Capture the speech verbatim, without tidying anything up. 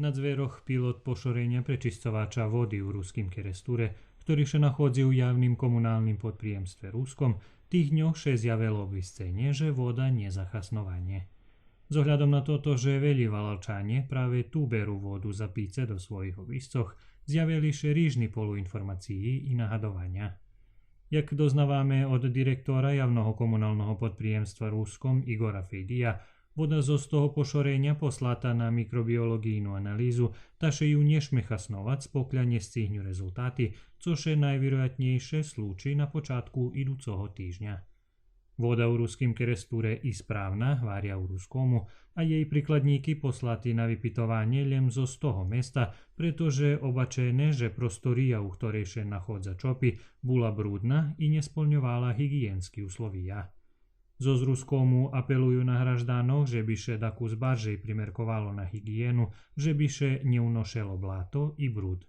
На дзвірох пилот пошореня пречисцовача води у Руским Керестуре, хтори ше находзи у явним комуналним подприємстве Руском, тих дньох ше зявело обвисценє же вода нє за хаснованє. З оглядом на тото же велї Валалчанє праве ту беру воду за пице до своїх обисцох, зявели ше рижни полуинформациї и нагадованя. Як дознаваме од директора Явного комуналного подприємства Руском Игора Фейдия, вода зоз того пошореня послата на микробиолоґийну анализу, та ше ю нє шме хасновац, покля нє сцигню резултати, цо ше найвироятнєйше случи на початку идуцого тижня. Вода у Руским Керестуре исправна, гваря у Рускому, а єй прикладнїки послати на випитованє лєм зоз того места, прето же обачене же простория у хторей ше находза чопи була брудна и нє сполньовала гиґиєнски условия. Зоз Рускому апелую на гражданох же би ше дакус баржей примерковало на гиґиєну, же би ше нє уношело блато и бруд.